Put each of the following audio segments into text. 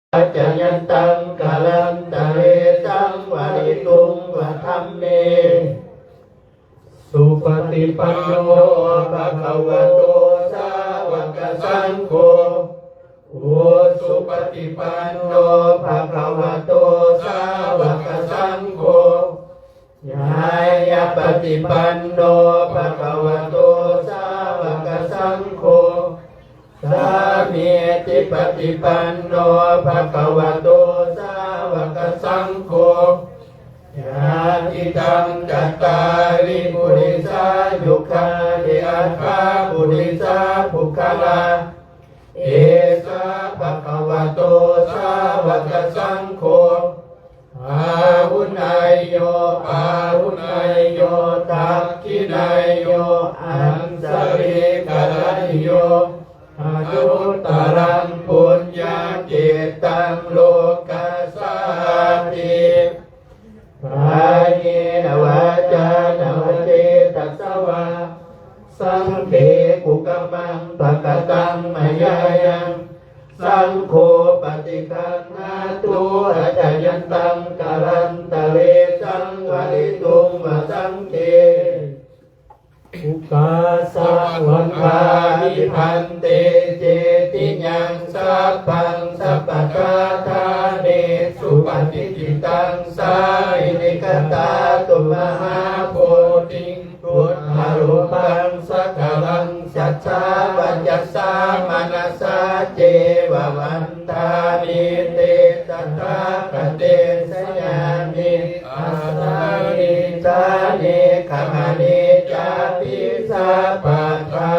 Accayantaṃ kālantare saṃvarituṃ va dhamme. Supaṭipanno bhagavato sāvakasaṅgho, ujupaṭipanno bhagavato sāvakasaṅgho, ñāyapaṭipanno bhagavato sāvakasaṅgho, sāmīcipaṭipanno bhagavato sāvakasaṅgho, yadidaṃ cattāri purisayugāni aṭṭha purisapuggalā, esa bhagavato sāvakasaṅgho, āhuneyyo pāhuneyyo dakkhiṇeyyo añjalikaraṇīyo, anuttaraṃ puññakkhettaṃ lokassāti. Kāyena vācāya va cetasā vā, saṅghe kukammaṃ pakataṃ mayā yaṃ, saṅgho paṭiggaṇhātu accayantaṃ kālantare saṃvarituṃ va saṅghe. Ukāsa vandāmi bhante cetiyaṃ sabbaṃ sabbaṭṭhānesu patiṭṭhitaṃ sārīrikadhātu mahābodhiṃ buddharūpaṃ sakalaṃ sadā vacasā manasā ceva vandāmi te tathāgate sayane āsane ṭhāne gamane cāpi sabbadā.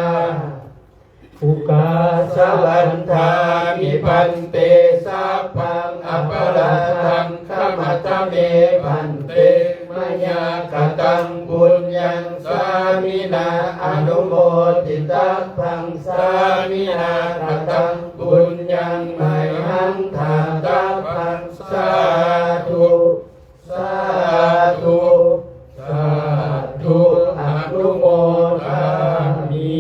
Ukāsa vandāmi bhante sabbaṃ aparādhaṃ khamatha me bhante, mayā kataṃ puññaṃ sāminā anumoditabbaṃ, sāminā kataṃ puññaṃ mayhaṃ dātabbaṃ. Sādhu. Sādhu, sādhu, anumodāmi.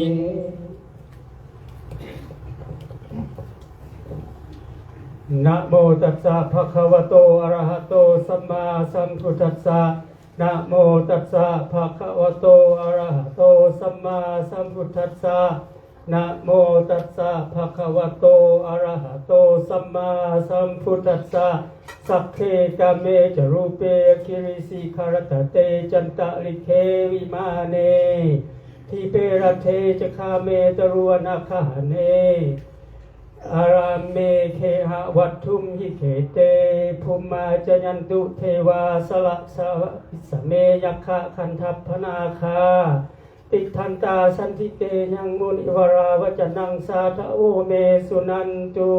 Namo tassa bhagavato arahato sammāsambuddhassa. Namo tassa bhagavato arahato sammāsambuddhassa. Namo tassa bhagavato arahato sammāsambuddhassa. Sagge kāme ca rūpe girisikharataṭe cantalikkhe vimāne, dīpe raṭṭhe ca gāme taruvanagahane arāme gehavatthumhi khette, bhummā cāyantu devā jalathalavisame yakkhagandhabbanāgā, tiṭṭhantā santike yaṃ munivaravacanaṃ sādhavo me suṇantu.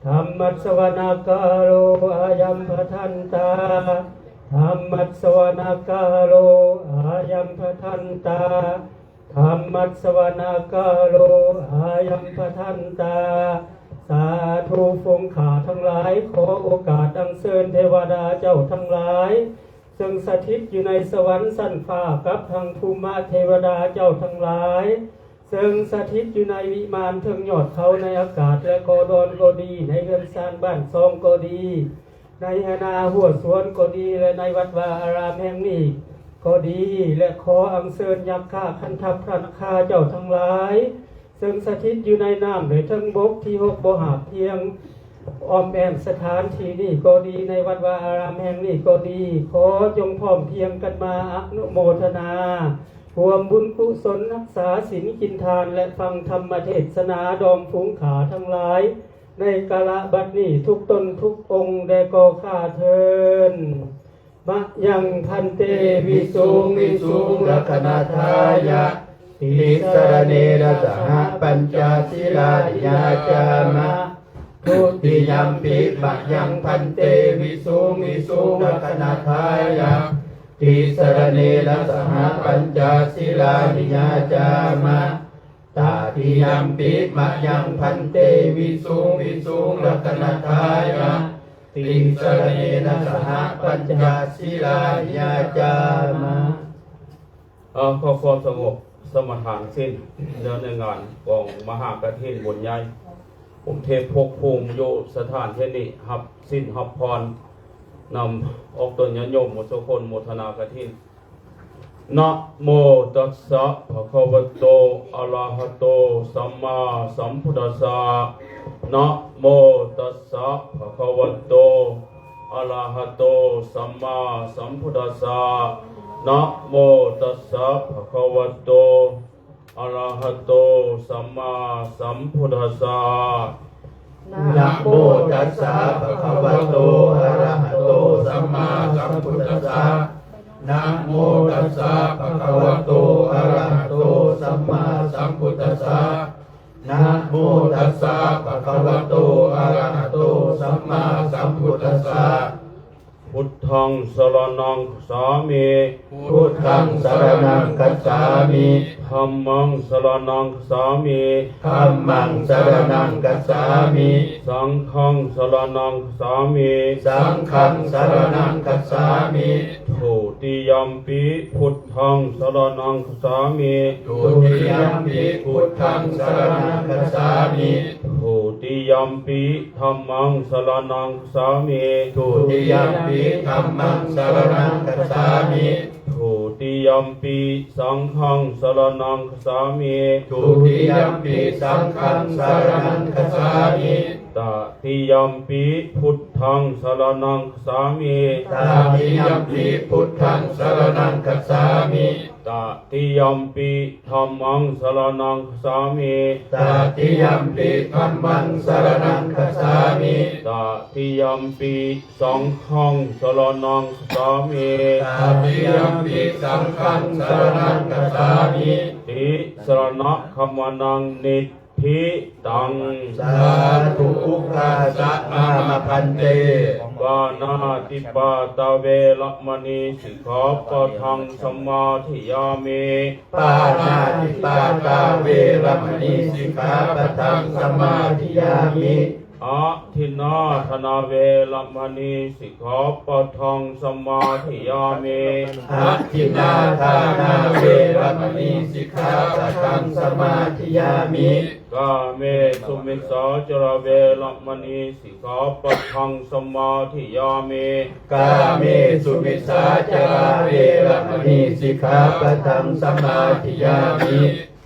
Dhammassavanakālo ayambhadantā. Dhammassavanakālo ayambhadantā. Dhammassavanakālo ayambhadantā. ສາທຸ. ຝູງຂ້າທັງຫຼາຍ ຂໍໂອກາດອັນເຊີນເທວະດາເຈົ້າທັງຫຼາຍ ເຊິ່ງສະຖິດຢູ່ໃນສະຫວັນຊັ້ນຟ້າ ກັບທັງພູມະເທວະດາເຈົ້າທັງຫຼາຍ ເຊິ່ງສະຖິດຢູ່ໃນວິມານເທິງຍອດເຂົາໃນອາກາດ ແລະ ກໍດອນກໍດີ, ໃນເຮືອນຊານບ້ານຊ່ອງກໍດີ, ໃນໄຮ່ນາຮົ້ວສວນກໍດີ ແລະ ໃນວັດວາອາຣາມແຫ່ງນີ້ກໍດີ ແລະ ຂໍອັນເຊີນຍັກຂະຄັນທັບພະນາຄາເຈົ້າທັງຫຼາຍ ເຊິ່ງສະຖິດຢູ່ໃນນ້ຳ ແລະ ເທິງບົກທີ່ຮົບບໍ່ຫາບພຽງ ອ້ອມແອ້ມສະຖານທີ່ນີ້ກໍດີ ໃນວັດວາອາຣາມແຫ່ງນີ້ກໍດີ ຂໍຈົ່ງພ້ອມພຽງກັນມາອະນຸໂມທະນາ ຮ່ວມບຸນກຸສົນ ຮັກສາສິນ ກິນທານ ແລະ ຟັງທຳມະເທດສະໜາ ດອງຝູງຂ້າທັງຫຼາຍ ໃນກາລະບັດນີ້ ທຸກຕົນທຸກອົງແດ່ກໍຂ້າເທີນ. Mayaṃ bhante visuṃ visuṃ rakkhaṇatthāya tisaraṇena saha pañca sīlāni yācāma. Dutiyampi mayaṃ bhante visuṃ visuṃ rakkhaṇatthāya tisaraṇena saha pañca sīlāni yācāma. Tatiyampi mayaṃ bhante visuṃ visuṃ rakkhaṇatthāya tisaraṇena saha pañca sīlāni yācāma. ເອີ ຂໍຄວາມສະຫງົບສະມາທານສິນ ເນື່ອງໃນງານກອງມະຫາກະຖິນບຸນໃຫຍ່ ເທບຫົກພູມຢູ່ສະຖານທີ່ນີ້ ຮັບສິນຮັບພອນນຳອອກຕົນຍາດໂຍມໝົດທຸກຄົນ ໂມທະນາກະຖິນ. ນະໂມຕັດສະ ພະຄະວະໂຕ ອະລະຫະໂຕ ສຳມາສຳພຸດທັດສະ. ນະໂມຕັດສະ ພະຄະວະໂຕ ອະລະຫະໂຕ ສຳມາສຳພຸດທັດສະ. ນະໂມຕັດສະ ພະຄະວະໂຕ ອະລະຫະໂຕ ສຳມາສຳພຸດທັດສະ. ນະໂມຕັດສະ ພະຄະວະໂຕ ອະລະຫະໂຕ ສຳມາສຳພຸດທັດສະ. ນະໂມຕັດສະ ພະຄະວະໂຕ ອະລະຫະໂຕ ສຳມາສຳພຸດທັດສະ. ນະໂມຕັດສະ ພະຄະວະໂຕ ອະລະຫະໂຕ ສຳມາສຳພຸດທັດສະ. ພຸດທັງສະລະນັງຄັດສາມິ. ພຸດທັງສະລະນັງຄັດສາມິ. ທຳມັງສະລະນັງຄັດສາມິ. ທຳມັງສະລະນັງຄັດສາມິ. ສັງຄັງສະລະນັງຄັດສາມິ. ສັງຄັງສະລະນັງຄັດສາມິ. ທຸຕິຍຳປິ ພຸດທັງສະລະນັງຄັດສາມິ. ທຸຕິຍຳປິ ພຸດທັງສະລະນັງຄັດສາມິ. ທຸຕິຍຳປິ ທຳມັງສະລະນັງຄັດສາມິ. ທຸຕິຍຳປິ ທຳມັງສະລະນັງຄັດສາມິ. ທຸຕິຍຳປິ ສັງຄັງສະລະນັງຄັດສາມິ. ທຸຕິຍຳປິ ສັງຄັງສະລະນັງຄັດສາມິ. ຕະຕິຍຳປິ ພຸດທັງສະລະນັງຄັດສາມິ. ຕະຕິຍຳປິ ພຸດທັງສະລະນັງຄັດສາມິ. ຕະຕິຍຳປິ ທຳມັງສະລະນັງຄັດສາມິ. ຕະຕິຍຳປິ ທຳມັງສະລະນັງຄັດສາມິ. ຕະຕິຍຳປິ ສັງຄັງສະລະນັງຄັດສາມິ. ຕະຕິຍຳປິ ສັງຄັງສະລະນັງຄັດສາມິ. ຕິສະລະນະຄະມະນັງ ນິດ ທິຕັງ. ສາທຸ ໂອຄາສະ ມາມະ ພັນເຕ. ປານາຕິປາຕາ ເວລະມະນີ ສິກຂາປະທັງ ສະມາທິຍາມິ. ປານາຕິປາຕາ ເວລະມະນີ ສິກຂາປະທັງ ສະມາທິຍາມິ. ອະທິນນາທານາ ເວລະມະນີ ສິກຂາປະທັງ ສະມາທິຍາມິ. ອະທິນນາທານາ ເວລະມະນີ ສິກຂາປະທັງ ສະມາທິຍາມິ. ກາເມສຸມິດສາຈາລາ ເວລະມະນີ ສິກຂາປະທັງ ສະມາທິຍາມິ. ກາເມສຸມິດສາຈາລາ ເວລະມະນີ ສິກຂາປະທັງ ສະມາທິຍາມິ.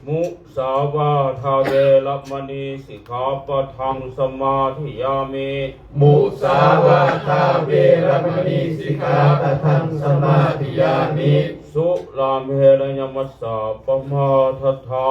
ມຸສາວາທາ ເວລະມະນີ ສິກຂາປະທັງ ສະມາທິຍາມິ. ມຸສາວາທາ ເວລະມະນີ ສິກຂາປະທັງ ສະມາທິຍາມິ. ສຸລາເມລະຍະມັດສະປະມາທັດຖາ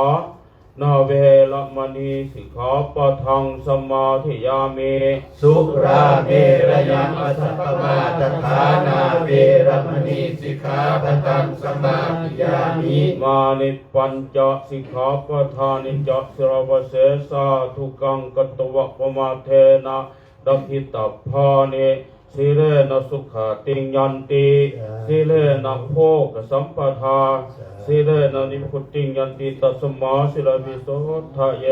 ນາ ເວລະມະນີ ສິກຂາປະທັງ ສະມາທິຍາມິ. ສຸລາເມລະຍະມັດສະປະມາທັດຖານາ ເວລະມະນີ ສິກຂາປະທັງ ສະມາທິຍາມິ. ມານິ ປັນຈະ ສິກຂາປະທານິ ຈະ ສິລາວະເສສາທຸກັງ ກະຕະວະ ປະມາເທນະ ດາພິຕະພານິ. ສີເລນະ ສຸຂະຕິງ ຍັນຕິ. ສາທຸ ສີເລນະ ໂພກະສຳປະທາ. ສາທຸ ສີເລນະ ນິບພຸດຕິງ ຍັນຕິ. ຕັດສະມາ ສີລະວິໂສທະເຍ.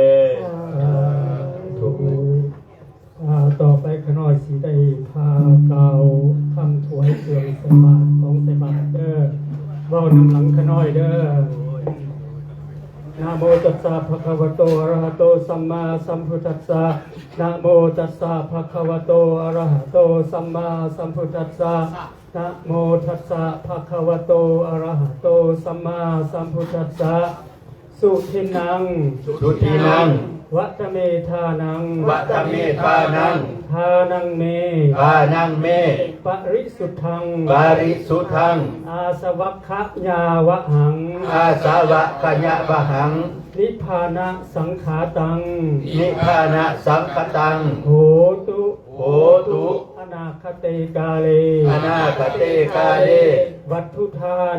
ສາທຸ. ອ່າ ຕໍ່ໄປຂະນ້ອຍຊິໄດ້ພາກ່າວຄຳຖວາຍເຄື່ອງໃສ່ບາດ ຂອງໃສ່ບາດເດີ້. ເວົ້ານຳຫຼັງຂະນ້ອຍເດີ້. ນະໂມຕັດສະ ພະຄະວະໂຕ ອະລະຫະໂຕ ສຳມາສຳພຸດທັດສະ. ນະໂມຕັດສະ ພະຄະວະໂຕ ອະລະຫະໂຕ ສຳມາສຳພຸດທັດສະ. ນະໂມຕັດສະ ພະຄະວະໂຕ ອະລະຫະໂຕ ສຳມາສຳພຸດທັດສະ. ສຸທິນນັງ ສຸທິນັງ ວັດຕະເມທານັງ ວັດຕະເມທານັງ ທານັງເມ ທານັງເມ ປະລິສຸດທັງ ປະລິສຸດທັງ ອາສະວັກຂະຍາວະຫັງ ອາສະວັກຂະຍາວະຫັງ ນິບພານະສັງຂາຕັງ ນິບພານະສັງຂາຕັງ ໂຫຕຸ ໂຫຕຸ ອະນາຄະເຕກາເລ ອະນາຄະເຕກາເລ ວັດຖຸທານ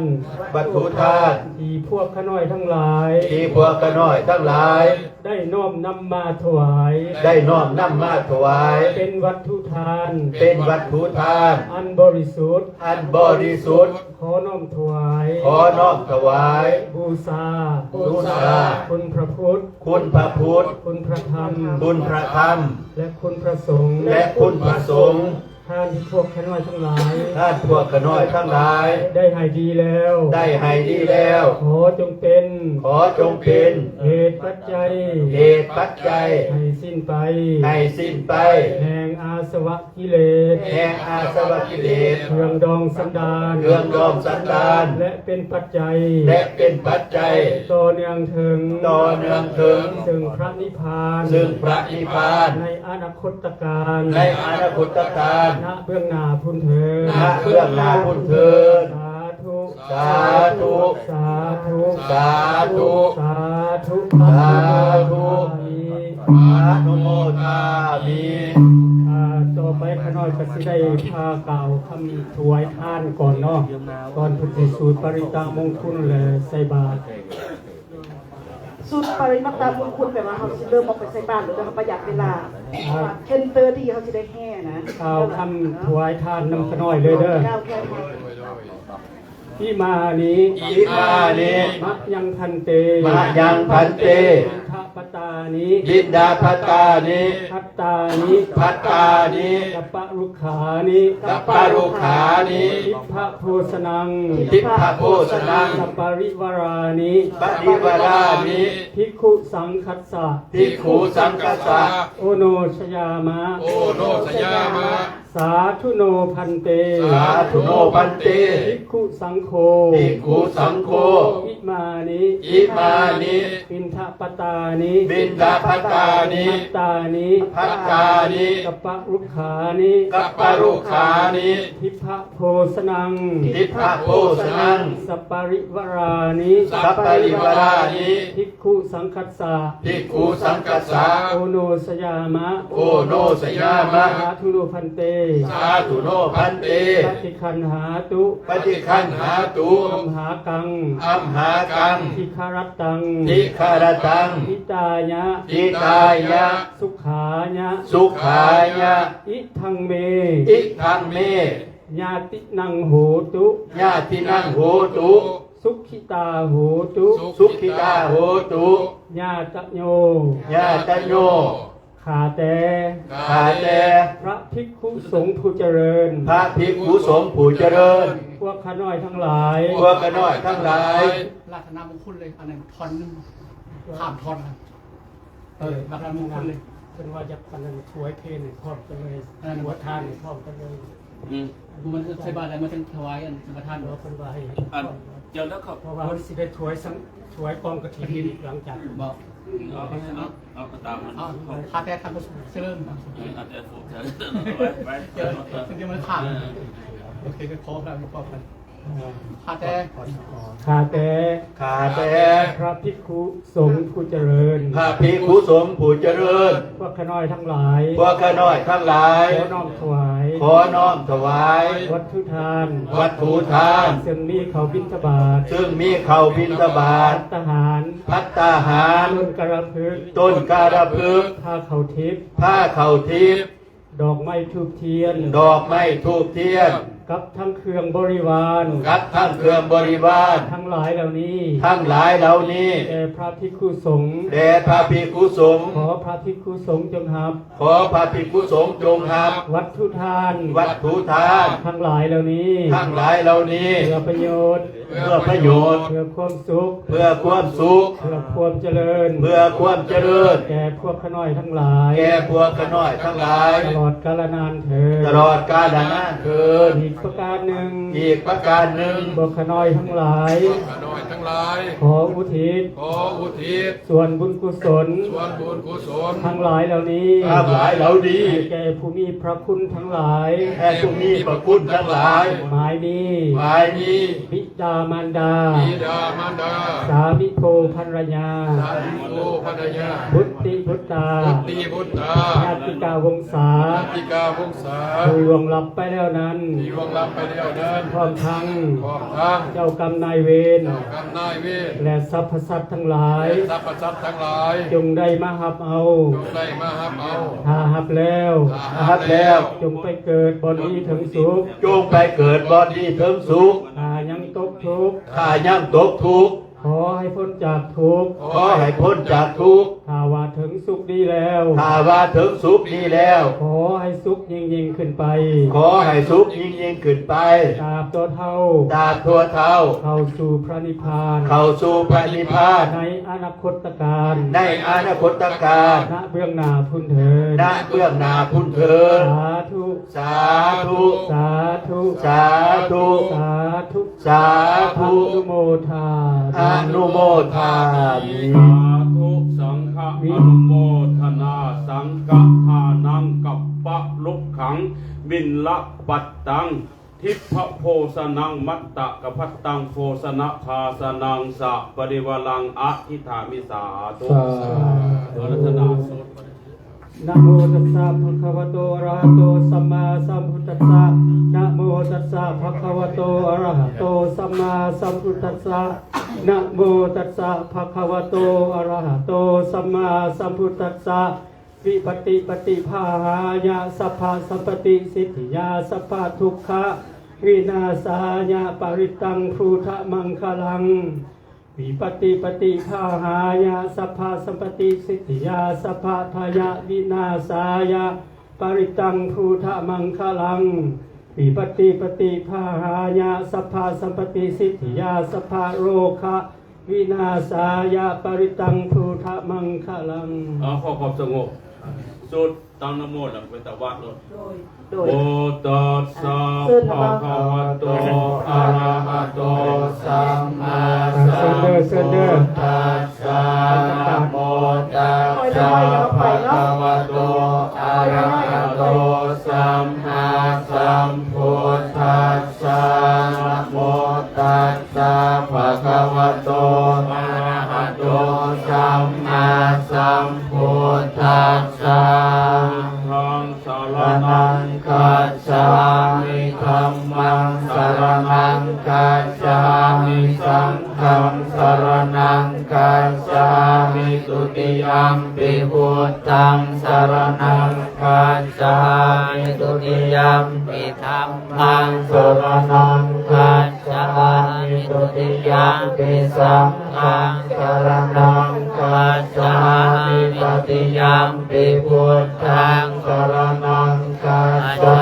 ວັດຖຸທານ ທີ່ພວກຂ້ານ້ອຍທັງຫຼາຍ ທີ່ພວກຂ້ານ້ອຍທັງຫຼາຍ ໄດ້ນ້ອມນຳມາຖວາຍ ໄດ້ນ້ອມນຳມາຖວາຍ ເປັນວັດຖຸທານ ເປັນວັດຖຸທານ ອັນບໍລິສຸດ ອັນບໍລິສຸດ ຂໍນ້ອມຖວາຍ ຂໍນ້ອມຖວາຍ ບູຊາ ບູຊາ ຄຸນພະພຸດ ຄຸນພະພຸດ ຄຸນພະທຳ ຄຸນພະທຳ ແລະ ຄຸນພະສົງ ແລະ ຄຸນພະສົງ ທ່ານພວກຂ້ານ້ອຍທັງຫຼາຍ ທ່ານພວກຂ້ານ້ອຍທັງຫຼາຍ ໄດ້ໃຫ້ດີແລ້ວ ໄດ້ໃຫ້ດີແລ້ວ ຂໍຈົ່ງເປັນ ຂໍຈົ່ງເປັນ ເຫດປັດໄຈ ເຫດປັດໄຈ ໃຫ້ສິ້ນໄປ ໃຫ້ສິ້ນໄປ ແຫ່ງອາສະວະກິເລດ ແຫ່ງອາສະວະກິເລດ ເຄື່ອງດອງສັນດານ ເຄື່ອງດອງສັນດານ ແລະ ເປັນປັດໄຈ ແລະ ເປັນປັດໄຈ ຕໍ່ເນື່ອງເຖິງ ຕໍ່ເນື່ອງເຖິງ ເຊິ່ງພະນິບພານ ເຊິ່ງພະນິບພານ ໃນອະນາຄົດຕະການ ໃນອະນາຄົດຕະການ ນະເບື້ອງໜ້າພຸ້ນເທີນ ນະເບື້ອງໜ້າພຸ້ນເທີນ ສາທຸ ສາທຸ ສາທຸ ສາທຸ ສາທຸ ສາທຸ ອະນຸໂມທາມິ ອາ ຕໍ່ໄປຂ້ານ້ອຍກໍຊິໄດ້ພາກ່າວຄຳຖວາຍທານກ່ອນເນາະ ກ່ອນເພິ່ນຊິສູດປະລິດຕະມຸງຄຸນ ແລະ ໃສ່ບາດ. ສູດປະລິດຕະມຸງຄຸນ ແປວ່າເຮົາຊິເລີ່ມອອກໄປໃສ່ບາດ ແລ້ວເຮົາປະຢັດເວລາ ເພາະວ່າ ten thirty ເຮົາຊິໄດ້ແຫ່ນະ ກ່າວຄຳຖວາຍທານນຳຂ້ານ້ອຍເລີຍເດີ. ອິມານິ ອິມານິ ມະຍັງພັນເຕ ມະຍັງພັນເຕ ອິທະປະຕານິ ອິທະປະຕານິ ພັດຕານິ ພັດຕານິ ກັບປະລຸຂານິ ກັບປະລຸຂານິ ທິບພະໂພຊະນັງ ທິບພະໂພຊະນັງ ສະປະລິວາລານິ ປະລິວາລານິ ພິກຂຸສັງຄັດສະ ພິກຂຸສັງຄັດສະ ໂອໂນຊະຍາມະ ໂອໂນຊະຍາມະ ສາທຸໂນພັນເຕ ສາທຸໂນພັນເຕ ພິກຂຸສັງໂຄ ພິກຂຸສັງໂຄ ອິມານິ ອິມານິ ບິນທະປະຕານິ ບິນທະປະຕານິ ພັດຕານິ ພັດຕານິ ກັບປະລຸຂານິ ກັບປະລຸຂານິ ທິບພະໂພຊະນັງ ທິບພະໂພຊະນັງ ສະປະລິວາລານິ ສະປະລິວາລານິ ພິກຂຸສັງຄັດສະ ພິກຂຸສັງຄັດສະ ໂອໂນຊະຍາມະ ໂອໂນຊະຍາມະ ສາທຸໂນພັນເຕ ສາທຸໂນພັນເຕ ປະຕິຄັນຫາຕຸ ປະຕິຄັນຫາຕຸ ອັມຫາກັງ ອັມຫາກັງ ທິຄະຣັດຕັງ ທິຄະຣັດຕັງ ຫິຕາຍະ ຫິຕາຍະ ສຸຂາຍະ ສຸຂາຍະ ອິທັງເມ ອິທັງເມ ຍາຕິນັງໂຫຕຸ ຍາຕິນັງໂຫຕຸ ສຸຂິຕາໂຫຕຸ ສຸຂິຕາໂຫຕຸ ຍາຕະໂຍ ຍາຕະໂຍ ຂ້າແຕ່ ຂ້າແຕ່ ພະພິກຂຸສົງຜູ້ຈະເລີນ ພະພິກຂຸສົງຜູ້ຈະເລີນ ພວກຂ້ານ້ອຍທັງຫຼາຍ ພວກຂ້ານ້ອຍທັງຫຼາຍ ລັດຕະນະມຸງຄຸນເລີຍ ອັນນັ້ນທ່ອນໜຶ່ງ ຂ້າມທ່ອນ ເອີ ບັກລະມຸງຄຸນເລີຍ ເພິ່ນວ່າຢາກອັນນັ້ນຖວາຍເພນໃຫ້ພ້ອມກັນເລີຍ ອັນນັ້ນ ຖວາຍທານໃຫ້ພ້ອມກັນເລີຍ ອືມ ມັນໃສ່ບາດແລ້ວ ມັນຈັ່ງຖວາຍອັນສັງຄະທານ ເພິ່ນວ່າໃຫ້ ອັນ ດຽວແລ້ວກໍ ເພາະວ່າມັນຊິໄດ້ຖວາຍສັງ ຖວາຍກອງກະຖິນອີກຫຼັງຈາກ ບໍ່ ອືມ ເອົາ ເອົາ ເອົາ ເອົາຕາມມັນ ເອົາ ຂ້າແຕ່ທ່ານຜູ້ເຈະເລີນ ເອີ ຂ້າແຕ່ຜູ້ເຈະເລີນ ໄປ ໄປ ເດີ ດຽວມັນຂ້າມ ເອີ ໂອເຄ ກໍຂໍກັນ ຂໍກັນ ຂ້າແຕ່ ຂ້າແຕ່ ຂ້າແຕ່ ພະພິກຂຸສົງຜູ້ຈະເລີນ ພະພິກຂຸສົງຜູ້ຈະເລີນ ພວກຂ້ານ້ອຍທັງຫຼາຍ ພວກຂ້ານ້ອຍທັງຫຼາຍ ຂໍນ້ອມຖວາຍ ຂໍນ້ອມຖວາຍ ວັດຖຸທານ ວັດຖຸທານ ເຊິ່ງມີເຂົ້າບິນທະບາດ ເຊິ່ງມີເຂົ້າບິນທະບາດ ພັດຕາຫານ ພັດຕາຫານ ຕົ້ນກາລະພຶກ ຕົ້ນກາລະພຶກ ຜ້າເຂົ້າທິບ ຜ້າເຂົ້າທິບ ດອກໄມ້ທູບທຽນ ດອກໄມ້ທູບທຽນ ກັບທັງເຄື່ອງບໍລິວານ ກັບທັງເຄື່ອງບໍລິວານ ທັງຫຼາຍເຫຼົ່ານີ້ ທັງຫຼາຍເຫຼົ່ານີ້ ແດ່ພະພິກຂຸສົງ ແດ່ພະພິກຂຸສົງ ຂໍພະພິກຂຸສົງຈົ່ງຮັບ ຂໍພະພິກຂຸສົງຈົ່ງຮັບ ວັດຖຸທານ ວັດຖຸທານ ທັງຫຼາຍເຫຼົ່ານີ້ ທັງຫຼາຍເຫຼົ່ານີ້ ເພື່ອປະໂຫຍດ ເພື່ອປະໂຫຍດ ເພື່ອຄວາມສຸກ ເພື່ອຄວາມສຸກ ເພື່ອຄວາມຈະເລີນ ເພື່ອຄວາມຈະເລີນ ແກ່ພວກຂ້ານ້ອຍທັງຫຼາຍ ແກ່ພວກຂ້ານ້ອຍທັງຫຼາຍ ຕະຫຼອດກາລະນານເທີນ ຕະຫຼອດກາລະນານເທີນ ອີກປະການໜຶ່ງ ອີກປະການໜຶ່ງ ພວກຂ້ານ້ອຍທັງຫຼາຍ ພວກຂ້ານ້ອຍທັງຫຼາຍ ຂໍອຸທິດ ຂໍອຸທິດ ສ່ວນບຸນກຸສົນ ສ່ວນບຸນກຸສົນ ທັງຫຼາຍເຫຼົ່ານີ້ ທັງຫຼາຍເຫຼົ່ານີ້ ໃຫ້ແກ່ຜູ້ມີພະຄຸນທັງຫຼາຍ ແກ່ຜູ້ມີພະຄຸນທັງຫຼາຍ ໝາຍມີ ໝາຍມີ ບິດາມານດາ ບິດາມານດາ ສາມິໂພພັນລະຍາ ສາມີໂອພັນລະຍາ ບຸດຕິບຸດຕາ ບຸດຕິບຸດຕາ ຍາຕິກາວົງສາ ຍາຕິກາວົງສາ ຜູ້ລ່ວງລັບໄປແລ້ວນັ້ນ ທີ່ລ່ວງລັບໄປແລ້ວນັ້ນ ພ້ອມທັງ ພ້ອມທັງ ເຈົ້າກຳນາຍເວນ ເຈົ້າກຳນາຍເວນ ແລະ ສັບພະສັດທັງຫຼາຍ ແລະ ສັບພະສັດທັງຫຼາຍ ຈົ່ງໄດ້ມາຮັບເອົາ ຈົ່ງໄດ້ມາຮັບເອົາ ຖ້າຮັບແລ້ວ ຖ້າຮັບແລ້ວ ຈົ່ງໄປເກີດບ່ອນດີເຖິງສຸກ ຈົ່ງໄປເກີດບ່ອນດີເຖິງສຸກ ຖ້າຍັງຕົກທຸກ ຖ້າຍັງຕົກທຸກ ຂໍໃຫ້ພົ້ນຈາກທຸກ ຂໍໃຫ້ພົ້ນຈາກທຸກ ຖ້າວ່າເຖິງສຸກດີແລ້ວ ຖ້າວ່າເຖິງສຸກດີແລ້ວ ຂໍໃຫ້ສຸກຍິ່ງໆຂຶ້ນໄປ ຂໍໃຫ້ສຸກຍິ່ງໆຂຶ້ນໄປ ຕາບທົ່ວເທົ່າ ຕາບທົ່ວເທົ່າ ເຂົ້າສູ່ພະນິບພານ ເຂົ້າສູ່ພະນິບພານ ໃນອະນາຄົດຕະການ ໃນອະນາຄົດຕະການ ນະເບື້ອງໜ້າພຸ້ນເທີ້ນ ນະເບື້ອງໜ້າພຸ້ນເທີ້ນ ສາທຸ ສາທຸ ສາທຸ ສາທຸ ສາທຸ ສາທຸ ອະນຸໂມທາມິ ອະນຸໂມທາມິ ສາທຸ ສັງຄະ ອະນຸໂມທະນາ ສັງຄະທານັງ ກັບປະລຸກຂັງ ວິນລະປັດຕັງ ທິບພະໂພຊະນັງ ມັດຕະກະພັດຕັງ ໂພຊະນະພາຊະນັງ ສະປະລິວາລັງ ອະທິຖາມິ ສາທຸ ສາທຸ ອາຣາທະນາສູດ ນະໂມຕັດສະ ພະຄະວະໂຕ ອະລະຫະໂຕ ສຳມາສຳພຸດທັດສະ ນະໂມຕັດສະ ພະຄະວະໂຕ ອະລະຫະໂຕ ສຳມາສຳພຸດທັດສະ ນະໂມຕັດສະ ພະຄະວະໂຕ ອະລະຫະໂຕ ສຳມາສຳພຸດທັດສະ ວິປັດຕິປະຕິພາຫາຍະ ສັບພະສັມປະຕິສິດທິຍາ ສັບພະທຸກຂະວິນາສາຍະ ປະລິດຕັງພຸດທະມັງຄະລັງ ວິປັດຕິປະຕິພາຫາຍະ ສັບພະສັມປະຕິສິດທິຍາ ສັບພະໄພຍະວິນາສາຍະ ປະລິດຕັງພຸດທະມັງຄະລັງ ວິປັດຕິປະຕິພາຫາຍະ ສັບພະສັມປະຕິສິດທິຍາ ສັບພະໂລຄະ ວິນາສາຍະ ປະລິດຕັງພຸດທະມັງຄະລັງ. ເອົາ ຂໍຄວາມສະຫງົບ ສູດຕັ້ງນະໂມ ແລ້ວໄປຕະຫວາດໂລດ. ໂດຍ ໂມຕັດສະ ເຊີນ ພະຄະວະໂຕ ອະລະຫະໂຕ ສຳມາສຳພຸດທັດສະ ນະໂມຕັດສະ ພະຄະວະໂຕ ອະລະຫະໂຕ ສຳມາສຳພຸດທັດສະ ນະໂມຕັດສະ ພະຄະວະໂຕ ອະລະຫະໂຕ ສຳມາສຳພຸດທັດສະ ທຳມັງ ສະລະນັງຄັດສາມິ ທຳມັງ ສະລະນັງຄັດສາມິ ສັງຄັງ ສະລະນັງຄັດສາມິ ទុຕິຍຳປິ ພຸດທັງ ສະລະນັງຄັດສາມິ ທຸຕິຍຳປິ ທຳມັງ ສະລະນັງຄັດສາມິ ທຸຕິຍຳປິ ສັງຄັງ ສະລະນັງຄັດສາມິ ຕະຕິຍຳປິ ພຸດທັງ ສະລະນັງຄັດສາ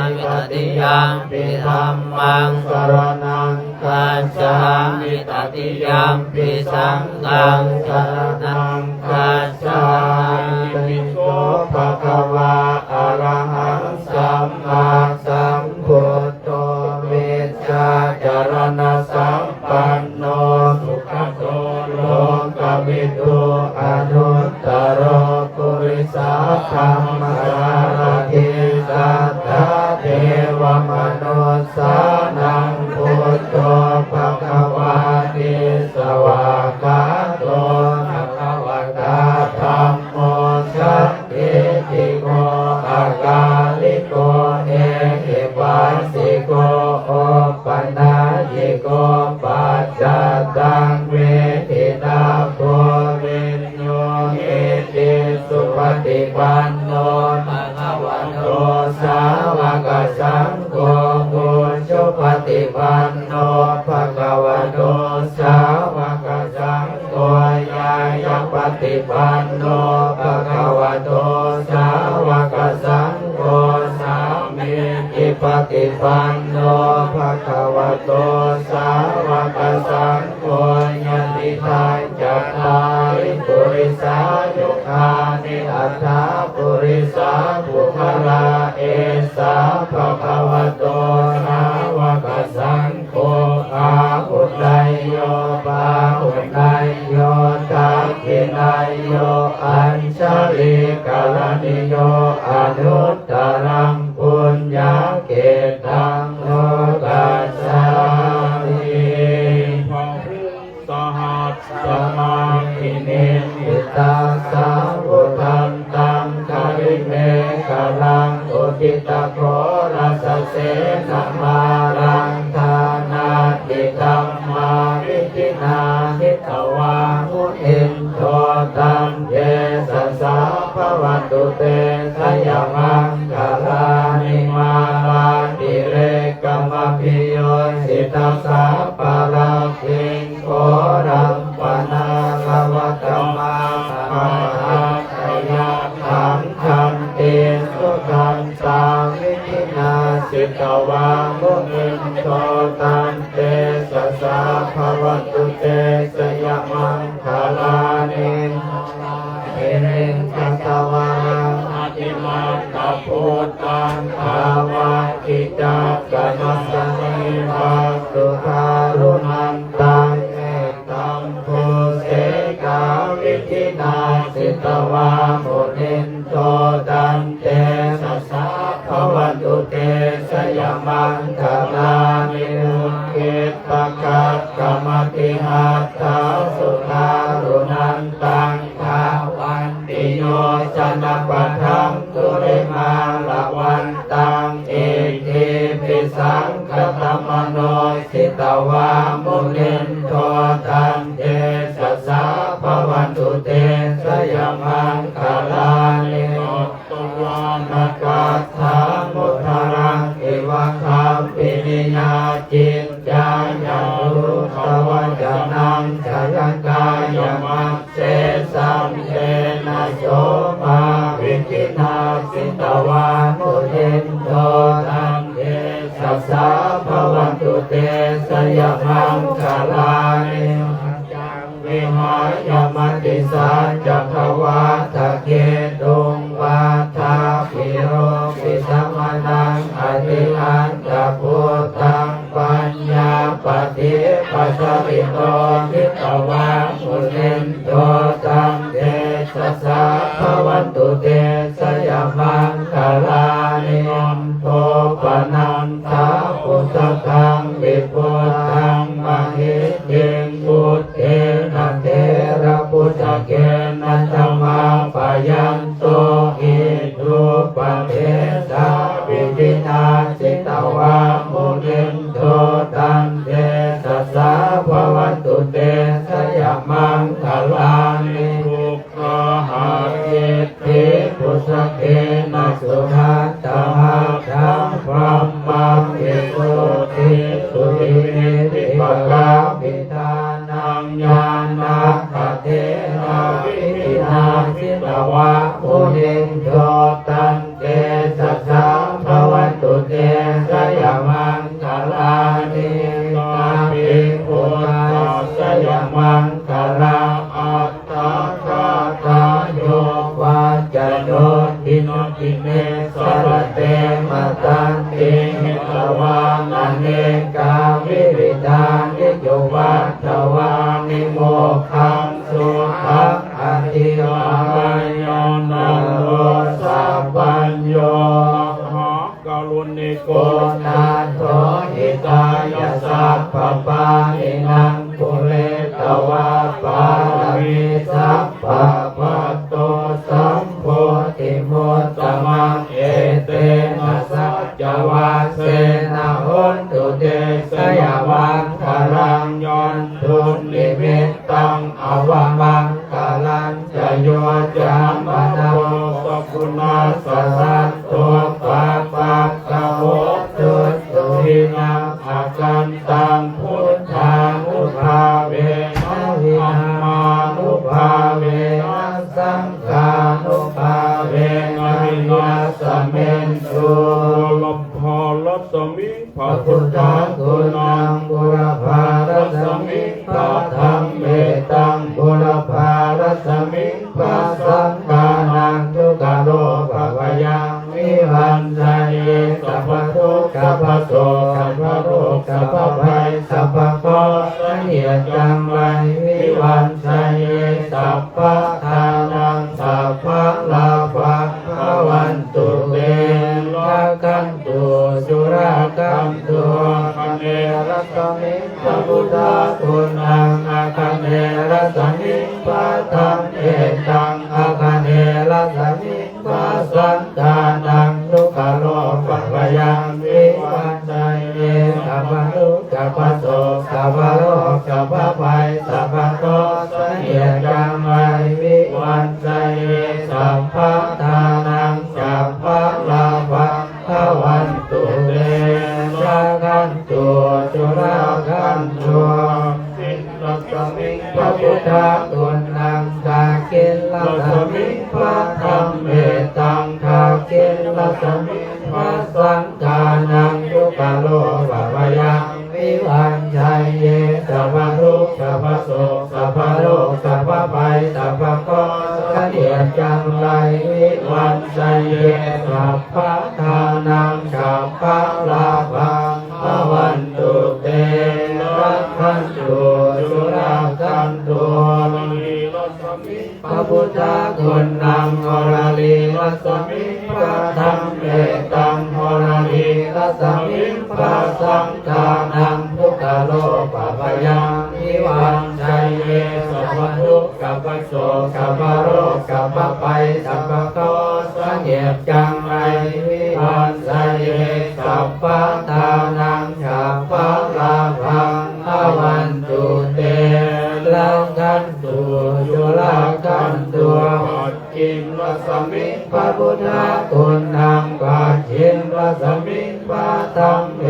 ມິ ຕະຕິຍຳປິ ທຳມັງ ສະລະນັງຄັດສາມິ ຕະຕິຍຳປິ ສັງຄັງ ສະລະນັງຄັດສາມິ ໂສ ພະຄະວາ ອະລະຫັງ ສຳມາສຳພຸດໂທ ວິຊາຈະລະນະສຳປັນໂນ ສຸກະໂຕ ໂລກະວິທູ ອະນຸດຕະໂລ ປຸລິສະທຳມະສາລະຖີ ສັດຖາເທວະມະນຸດສານັງ ພຸດໂທ ພະຄະວາຕິ ສະຫວາກຂາໂຕ ພະຄະວະຕາ ທຳໂມ ສັນ ທິຕິໂກ ອາກາລິໂກ ເອຫິປັດສິໂກ ໂອປະນາຍິໂກ ປັດຈັດຕັງ ເວທິຕາໂພ ວິນໂຍ ຫິຕິ ສຸປະຕິປັນໂນ ພະຄະວະໂຕ ສາວະກະສັງໂຄ ອຸຈຸປະຕິປັນໂນ ພະຄະວະໂຕ ສາວະກະສັງ ໂຄ ຍາຍະປະຕິປັນໂນ ພະຄະວະໂຕ ສາວະກະສັງໂຄ ສາມີຈິປະຕິປັນໂນ ພະຄະວະໂຕ ສາວະກະສັງໂຄ ຍະຕິທັງ ຈັດຕາລິ ປຸລິສາຍຸຄານິ ອັດຖາ ປຸລິສະບຸກຄະລາ ເອສາ ພະຄະວະໂຕ ສາວະກະສັງໂຄ ອາຫຸເນຍໂຍ ປາຫຸເນຍໂຍ ທັກຂິເນຍໂຍ ອັນຊະລີກະລະນິໂຍ ອະນຸດຕະລັງ ປຸນຍະເຂດຕັງ ໂລກັດສາມິ ສະຫັດສະມາພິນິມມິຕາສາວຸທັນຕັງ ກະລິເມຂະລັງ ອຸທິຕະໂຄລະສະເສນະມາລັງ ທານາຕິກຳມາວິທິນາ ຈິດຕະວາມຸນິນໂທ ຕັນເຕຊະສາ ພະວັນຕຸເຕ ຊະຍະມັງຄະລານິ ມາລາຕິເລກະມະພິໂຍສິຕະສັບພະລັກຂິງ ໂຄລະ tavā munindo taṃ tejasā bhavatu te jayamaṅgalāni. Giriṃ gajavaraṃ atimattabhūtaṃ dāvaggicakkamasanīva sudāruṇantaṃ mettambusekavidhinā jitavā munindo taṃ tejasā bhavatu te jayamaṅgalāni. Ukkhittakhaggamatihatthasudāruṇantaṃ dhāvantiyojanapathaṅgulimālavantaṃ iddhībhisaṅkhatamano jitavā munindo taṃ tejasā bhavatu te jayamaṅgalāni. Katvāna kaṭṭhamudaraṃ iva gabbhinīyā ciñcāya duṭṭhavacanaṃ janakāyamajjhe santena somavidhinā jitavā munindo taṃ tejasā bhavatu te jayamaṅgalāni. Vihāya matisaccakavādaketuṃ vādābhiropitamanaṃ atiandhabhūtaṃ paññāpadīpajalito jitavā munindo taṃ tejasā bhavatu te jayamaṅgalāni. Nandopanandabhujagaṃ vibudhaṃ mahiddhiṃ puttena therabhujagena damāpayanto iddhūpadesavidhinā jitavā munindo taṃ tejasā bhavatu te jayamaṅgalāni. Duggāhadiṭṭhibhujagena sudaṭṭhahatthaṃ brahmaṃ visuddhijutimiddhibakābhidhānaṃ ñāṇāgadena vidhinā jitavā munindo taṃ tejasā bhavatu te jayamaṅgalāni. Etapi buddhajayamaṅgala aṭṭhagāthā. Yo vācano dinadine sarate matandī hitvānanekavividhāni cupaddavāni mokkhaṃ sukhaṃ adhigameyya naro sapañño. Mahākāruṇiko nātho hitāya sabbapāṇinaṃ pūretvā pāramī sabbā patto sambodhimuttamaṃ. Etena saccavajjena hotu te jayamaṅgalaṃ. Yandunnimit taṃ avamaṅgalañca yo cāmanāpo sakuṇassa saddo pāpaggaho dussupinaṃ akantaṃ buddhānubhāvena dhammānubhāvena saṅghānubhāvena vināsamentu. Pūrabārasmiṃ ພະພຸດທະກຸນາງ ບູລະບາຣະສະມິງ ພະທຳເມຕັງ ບູລະບາຣະສະມິງ ພະສັງຄານັງ ທຸກຂະໂລພະພະຍັງ ວິວັນຊະເຍ ສັບພະທຸກ ສັບພະໂສກ ສັບພະໂລກ ສັບພະໄພ ສັບພະເຄາະ ສະເຫຍຈັງໄລ ວິວັນຊະເຍ ສັບພະທານັງ ສັບພະລາພັງ ພະວັນຕຸເຕ ລັກຂັນ ຕຸ ສຸລາຄັນຕຸ ອາຄະເນ ລັດສະມິງ ພະພຸດທະກຸນາງ ອາຄະເນ ລັດສະມິງ ພະທຳເມຕັງ ອາຄະເນ ລັດສະມິງ ພະສັງຄານັງ ທຸກຂະໂລພະພະຍັງ ວິວັນຊະເຍ ສັບພະທຸກ ສັບພະໂສກ ສັບພະໂລກ ສັບພະໄພ ສັບພະເຄາະ ສະເຫຍຈັງໄລ ວິວັນຊະເຍ ສັບພະທານັງ ສັບພະລາພັງ ພະວັນຕຸເຕ ລັກຂັນຕຸ ສຸລາຄັນຕຸ ລັດສະມິງ ພະພຸດທະກຸນາງ ທັກຂິນລັດສະມິງ ພະທຳເມຕັງ ທັກຂິນລັດສະມິງ ພະສັງຄານັງ ສັບພະລາພັງ ພະວັນຕຸເຕ ລັກຂັນຕຸ ສຸລາຂັນຕຸ ພະພຸດທະຄຸນນັງ ໂອລະລີລັດສະມິງ ພະທຳເມຕັງ ໂອລະລີລັດສະມິງ ພະສັງຄານັງ ທຸກຂະໂລພະພະຍັງ ວິວັນໄຊເຍ ສັບພະທຸກ ສັບພະໂສກ ສັບພະໂລກ ສັບພະໄພ ສັບພະເຄາະ ສະເໜຽດຈັງໄລ ວິວັນໄຊເຍ ສັບພະທານັງ ສັບພະລາພັງ ພະວັນຕຸເຕ ລັກຂັນຕຸ ສຸລາຂັນຕຸ ປັດຈິມລັດສະມິງ ພະພຸດທະຄຸນນັງ ປັດຈິມລັດສະມິງ ພະທຳເມ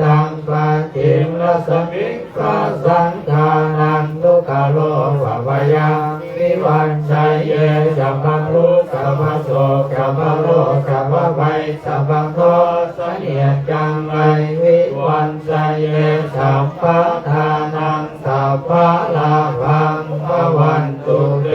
ຕັງ ປັດຈິມລັດສະມິງ ພະສັງຄານັງ ທຸກຂະໂລພະພະຍັງ ວິວັນໄຊເຍ ສັບພະທຸກ ສັບພະໂສກ ສັບພະໂລກ ສັບພະໄພ ສັບພະເຄາະ ສະເໜຽດຈັງໄລ ວິວັນໄຊເຍ ສັບພະທານັງ ສັບພະລາພັງ ພະວັນຕຸເຕ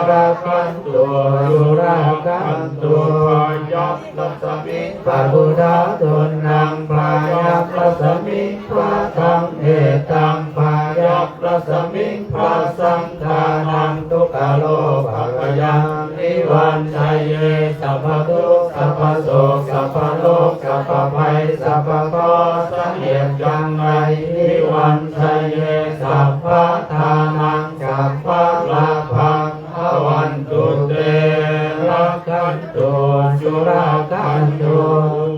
ລັກຂັນຕຸ ສຸລາຂັນຕຸ ພະຍັບລັດສະມິງ ພະພຸດທະຄຸນນັງ ພະຍັບລັດສະມິງ ພະທຳເມຕັງ ພະຍັບລັດສະມິງ ພະສັງຄານັງ ທຸກຂະໂລພະພະຍັງ ວິວັນໄຊເຍ ສັບພະທຸກ ສັບພະໂສກ ສັບພະໂລກ ສັບພະໄພ ສັບພະເຄາະ ສະເໜຽດຈັງໄລ ວິວັນໄຊເຍ ສັບພະທານັງ ສັບພະລາພັງ ພະວັນຕຸເຕ ລັກຂັນຕຸ ສຸລາຂັນຕຸ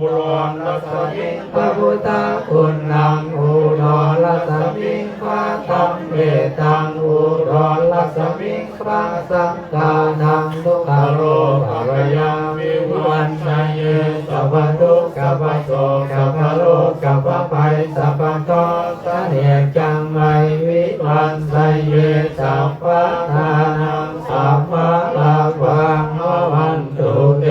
ອຸດອນລັດສະມິງ ພະພຸດທະຄຸນນັງ ອຸດອນລັດສະມິງ ພະທຳເມຕັງ ອຸດອນລັດສະມິງ ພະສັງຄານັງ ທຸກຂະໂລພະພະຍັງ ວິວັນໄຊເຍ ສັບພະທຸກ ສັບພະໂສກ ສັບພະໂລກ ສັບພະໄພ ສັບພະເຄາະ ສະເໜຽດຈັງໄລ ວິວັນໄຊເຍ ສັບພະທານັງ ສັບພະລາພັງ ພະວັນຕຸເຕ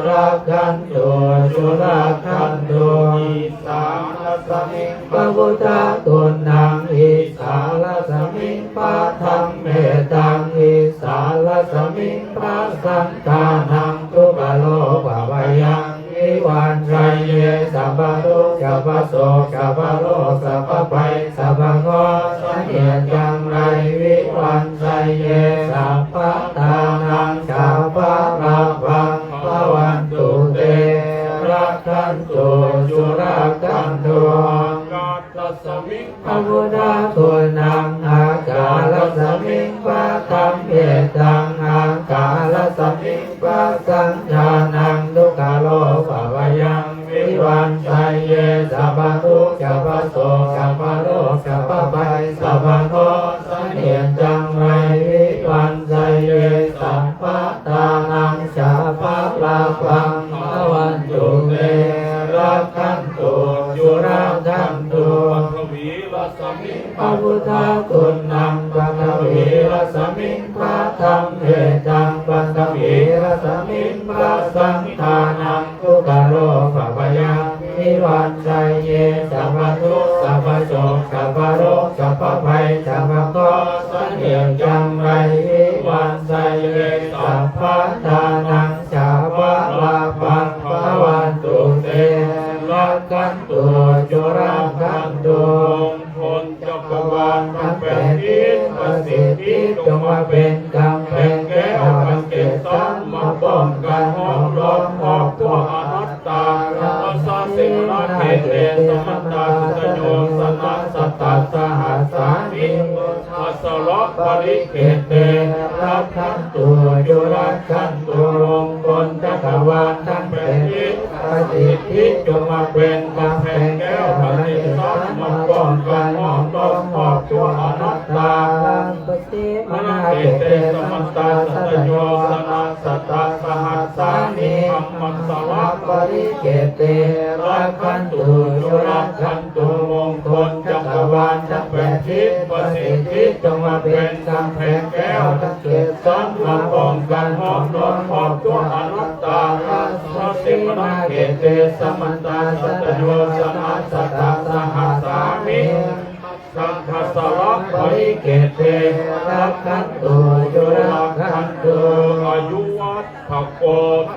ລັກຂັນຕຸ ສຸລາຂັນຕຸ ອີສານລັດສະມິງ ພະພຸດທະຄຸນນັງ ອີສານລັດສະມິງ ພະທຳເມຕັງ ອີສານລັດສະມິງ ພະສັງຄານັງ ທຸກຂະໂລພະພະຍັງ ວິວັນໄຊເຍ ສັບພະທຸກ ສັບພະໂສກ ສັບພະໂລກ ສັບພະໄພ ສັບພະເຄາະ ສະເໜຽດຈັງໄລ ວິວັນໄຊເຍ ສັບພະທານັງ ສັບພະລາພັງ ພະວັນຕຸເຕ ລັກຂັນຕຸ ສຸລາຂັນຕຸ ອາກາດລັດສະມິງ ພະພຸດທະຄຸນນັງ ອາກາດລັດສະມິງ ພະທຳເມຕັງ ອາກາດລັດສະມິງ ພະສັງຄານັງ ທຸກຂະໂລພະພະຍັງ ວິວັນໄຊເຍ ສັບພະທຸກ ສັບພະໂສກ ສັບພະໂລກ ສັບພະໄພ ສັບພະເຄາະ ສະເໜຽດຈັງໄລ ວິວັນໄຊເຍ ສັບພະທານັງ ສັບພະລາພັງ ພະວັນຕຸເຕ ລັກຂັນຕຸ ສຸລາຂັນຕຸ ປະຖະວີລັດສະມິງ ພະພຸດທະຄຸນນັງ ປະຖະວີລັດສະມິງ ພະທຳເມຕັງ ປະຖະວີລັດສະມິງ ພະສັງຄານັງ ທຸກຂະໂລພະພະຍັງ ວິວັນໄຊເຍ ສັບພະທຸກ ສັບພະໂສກ ສັບພະໂລກ ສັບພະໄພ ສັບພະເຄາະ ສະເໜຽດຈັງໄລ ວິວັນໄຊເຍ ສັບພະທານັງ ສັບພະລາພັງ ພະວັນຕຸເຕ ລັກຂັນຕຸ ສຸລາຂັນຕຸ ມົງຄົນຈັກກະວານທັງແປດທິດ ປະສິດທິ ຈົ່ງມາເປັນກຳແພງແກ້ວ ທັງເຈັດຊັ້ນ ມາປ້ອງກັນຫ້ອມລ້ອມຮອບທົ່ວອະນັດຕາ ລາຊະເສນາເຂເຕ ສະມັນຕາ ສັດຕະໂຍ ຊະນະຊະຕາ ສະຫັດສາມິ ພະສະລະປະລິເຂເຕ ລັກຂັນຕຸ ຈຸລະຂັນຕຸ ມົງຄົນຈັກກະວານທັງແປດທິດ ປະສິດທິ ຈົ່ງມາເປັນກຳແພງແກ້ວ ທັງເຈັດຊັ້ນ ມາປ້ອງກັນຫ້ອມລ້ອມຮອບທົ່ວອະນັດຕາ ມະນາເຂເຕ ສະມັນຕາ ສັດຕະໂຍ ຊະນະຊະຕາ ສະຫັດສາມິ ທຳມັດສະລະປະລິເຂເຕ ລັກຂັນຕຸ ຈຸລະຂັນຕຸ ມົງຄົນຈັກກະວານທັງແປດທິດ ປະສິດທິ ຈົ່ງມາເປັນກຳແພງແກ້ວ ທັງເຈັດຊັ້ນ ມາປ້ອງກັນຫ້ອມລ້ອມຮອບທົ່ວອະນັດຕາ ລາຊະເສນາເຂເຕ ສະມັນຕາ ສັດຕະໂຍ ຊະນະຊະຕາ ສະຫັດສາມິ ສັງຄະສະລະປະລິເຂເຕ ລັກຂັນຕຸ ຈຸລະຂັນຕຸ ອາຍຸວັດຖະໂກ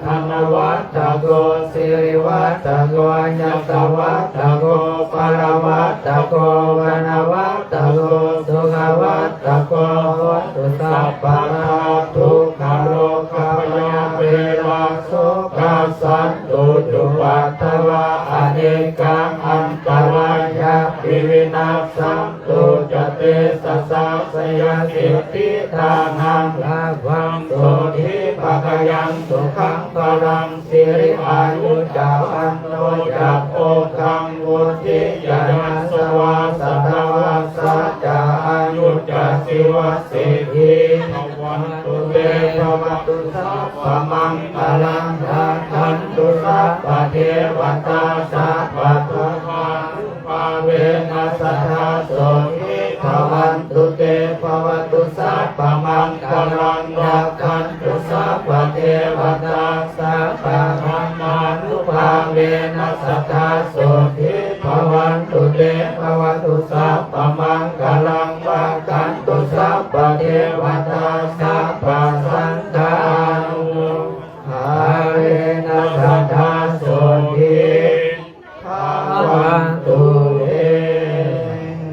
ທະນະວັດຖະໂກ ສິລິວັດຖ ໂກ ຍະສະວັດຕະໂກ ປະລະວັດຕະໂກ ວັນນະວັດຕະໂກ ສຸຂະວັດຕະໂກ ໂຫຕຸ ສັບພະທາ ທຸກຂະໂລຄະພະຍາເວລາ ໂສກາ ສັນຕຸ ອຸປັດທະວາ ອະເນກາ ອັນຕະລາຍາ ວິວິນັດສັນຕຸ ຈະ ເຕຊະສາ ຊະຍະສິດທິທານັງ ລາພັງ ໂສທີພະກະຍັງ ສຸຂັງພະລັງ ສິລິອາຍຸຈະວັນໂນ ຈະໂພຄັງ ວຸດທິຈະຍາສະວາ ຊະຕະວັດສາຈະອາຍຸຈະ ຊີວະສິດທິ ພະວັນຕຸເຕ ພະວັນຕຸ ສັບພະມັງຄະລັງ ຮັກຂັນຕຸ ສັບພະເທວະຕາ ສັບພະໂຕ ພານຸພາເວນະ ສະທາ ໂສທີພະວັນຕຸເຕ ພະວັນຕຸ ສັບພະມັງຄະລັງ ຮັກຂັນຕຸ ສັບພະເທວະຕາ ສັບພະທຳມານຸພາເວນະ ສະທາ ໂສທີພະວັນຕຸເຕ ພະວັນຕຸ ສັບພະມັງຄະ